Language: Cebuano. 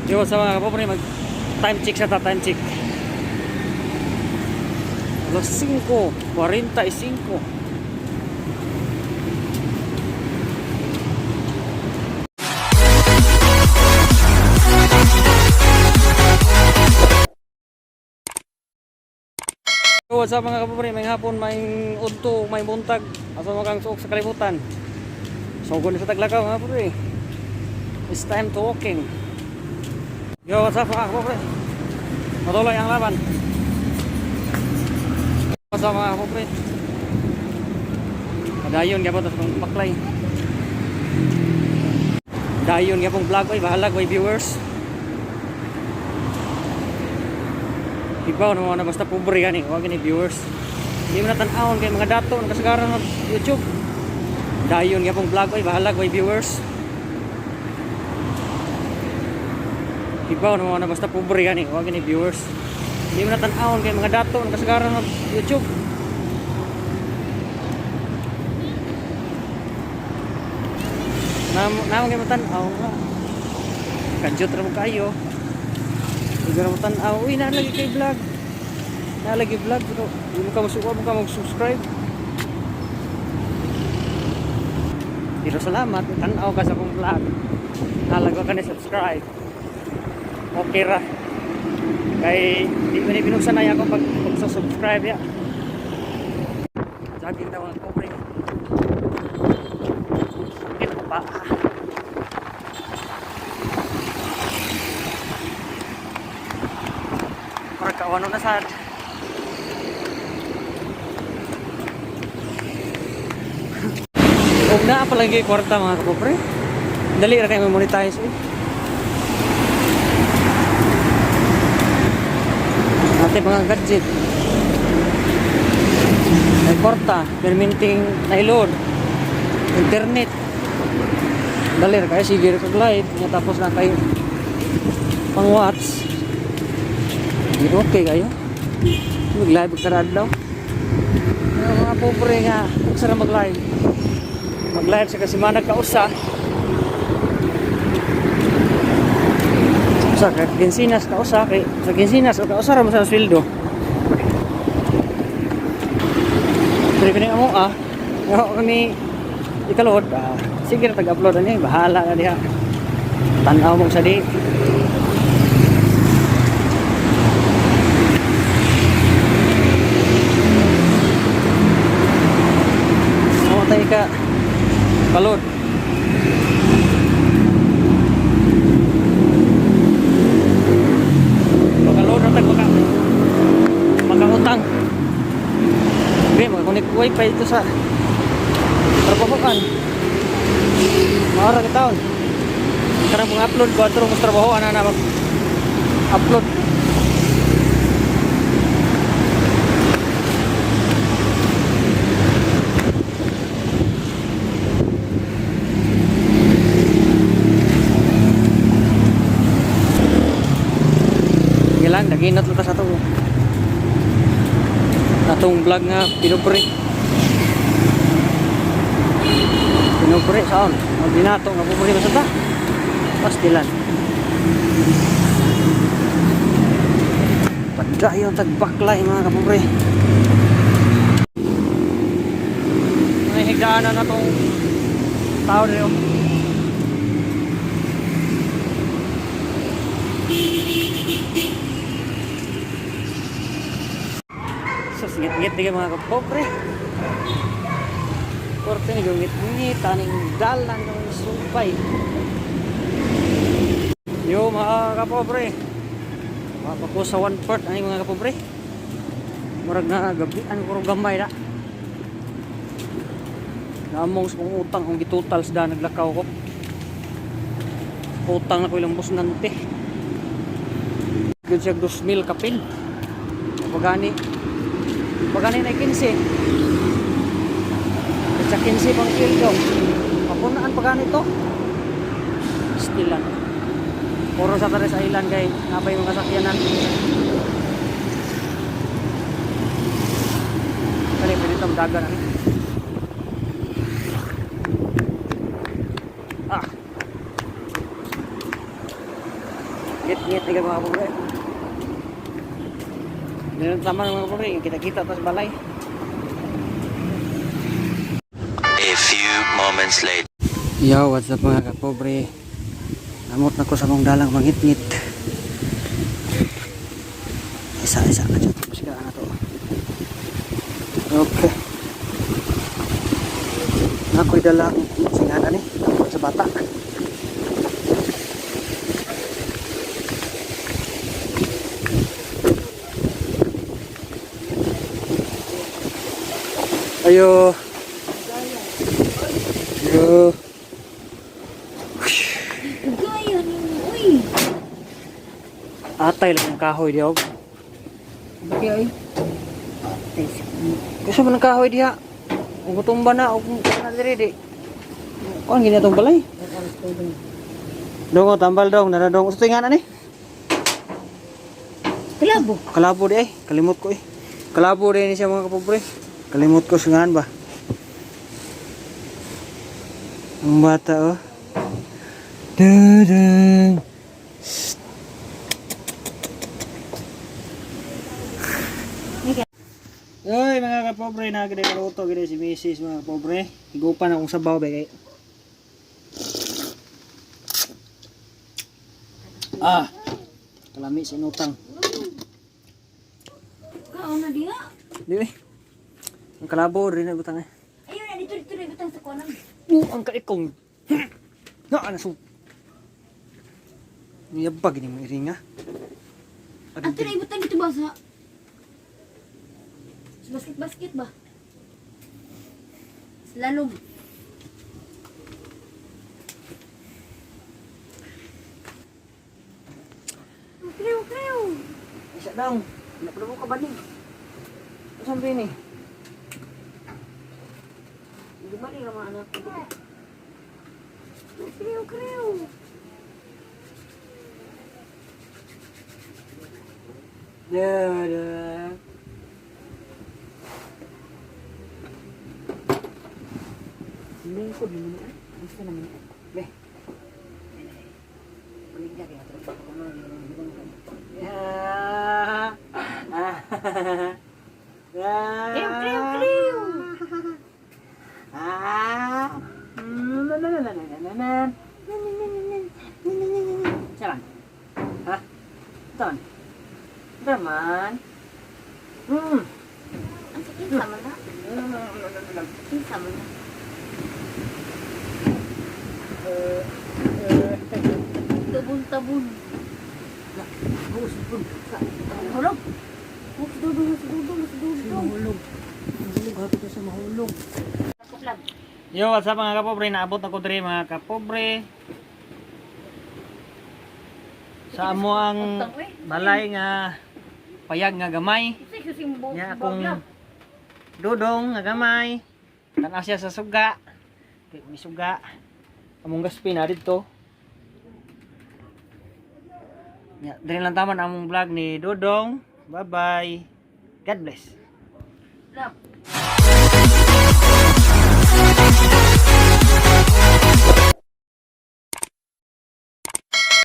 Yo, sa mga kapobre, mag time check sa ta, time check. Alas 5:45. Yo, what's up, mga kapobre? May hapon, may udto, may buntag. Asa mo kang suok sa kalibutan. Sugod na sa taglakaw, mga kapobre. It's time to walking. Yo, what's up, mga kapobre? Patuloy ang laban. What's up, mga kapobre? Padayon gyapon ta sa itong baklay. Dayon gyapon vlog oy, bahalag oy viewers. Ibaw na mga na basta pobre gani, wa gani viewers. Hindi mo na tan-awon kay mga dato ng kasagaran ng YouTube. Dayon gyapon vlog oy, bahalag oy viewers. Ibaw na mga na basta pobre gani, wa gani viewers. Hindi mo na tan-awon kay mga dato ng kasagaran ng YouTube. Namo namo kay mo tan-aw nga. Kadyot ra mo kayo. Hindi ra mo tan-aw. Uy, naa lagi kay vlog. Naa lagi vlog pero di mo ka musuwa mo ka mag-subscribe. Pero salamat, tan-aw ka sa akong vlog. Halaga ka ni subscribe. Okay ra. Kay di mo ni binuksan na ako pag pag-subscribe ya. Jogging daw ang pobre. Sakit pa. Para kawano na sad. Ug naa pa lagi kwarta, mga kapobre. Dali ra kay monetize eh. Ate mga gadget. May kwarta, perminting na-load. Internet. Dali ra kayo, sige ra kag live. Nga tapos na kayo pang watch. Hindi okay kayo. Mag-live ka adlaw. Mga mga pobre nga, usa ra mag-live. Mag-live sa kasimana kausa. Usa ka kinsinas kausa kay sa kinsinas o kausa ra mo sa sweldo. Pero kini amo ah, nga ni ikalod, ah, sige na tag-upload ani, bahala na diha. Tan-aw mo sa di. Mo tayo ka kalod. Makalod na tag makautang. Okay, makakunik wifi ito sa trabahoan. Maura ka taon. Karang pong upload ko ato mo sa trabaho ana na mag upload. Sige lang, naginot lang ta sa ato. Atong vlog nga pinubre. Pinubre saon? Ang binato nga pobre ba sa ta? Pastilan. Padayon tagbaklay, mga kapobre. May higdaanan na tong tao dito. So, ngit-ngit di mga kapobre. Korte ni ngit-ngit, aning dalan ng sumpay. Yo, mga kapobre. Mapako sa one part ani, mga kapobre. Murag na gabian ko gamay na. Namong sa kong utang kung gitotal sa naglakaw ko. Utang na ko ilang busnante. Gud siya 2,000 kapin. Pagani na 15. Sa 15 pang sweldo. Mapunaan pa gani to. Still lang. Puro sa Tares Island kay napay mga sakyanan. Kani pwede itong dagan ani. Ah. Ngit-ngit na mga kapobre. Meron tama mga kapobre, kita-kita tas balay. A few moments later. Yo, what's up, mga kapobre? Namot na ko sa mong dalang mangitngit. Isa-isa na dyan. Sige na to. Okay. Ako'y dalang singana ni. Ako sa bata. Ayo. Ayo. Gaya nimo, uy. Atay lang ang kahoy diha. Bakit ay? Gusto mo ng kahoy diha? Ug tumba na og na diri di. Kuan gini atong balay. Dong, oh, tambal dong, nara dong. Usto nga na ni? Kalabo. Kalabo di ay, kalimot ko eh. Kalabo di ni siya, mga kapobre. Kalimot ko sa ngan ba. Ang bata oh. Dudung. Oy, mga kapobre, na gid kaluto gid si Mrs., mga kapobre. Higupan akong sabaw ba kay. Ah. Kalami sa inutang. Kaon na diha. Di eh. Ang kalabo rin na butang eh. Ayun na dito dito na butang sa kuanan. Ang kaikong. Na ana su. Niyabag ni mo iringa. Ato na ibutang dito ba sa basket basket ba? Sa lalom. Kriw, kriw. Isa daw. Napalo ka ba ni? Saan ba ni? Di ba ni mga anak ko? Kriw, kriw. Da da. Lingkod mo ni. Gusto naman ni. Be. Paligya kaya Ya. Kriw, kriw, kriw. Ah. Na na na na na na na. Na na na na na. Na na na na. Jalan. Ha? Ton. Daman. Ang sakit sa man na. Kinsa man na. Tabon-tabon. Hulog. Hulog, dudong, dudong, dudong. Mahulog. Mahulog. Hapit na sa mahulog. Vlog. Yo, what's up, mga kapobre? Naabot ako diri, mga kapobre. Sa amo ang balay nga payag nga gamay. Nya akong dudong nga gamay. Tan-aw siya sa suga. Kay may suga. Among gaspi na didto. Nya, diri lang taman among vlog ni Dudong. Bye-bye. God bless. Vlog.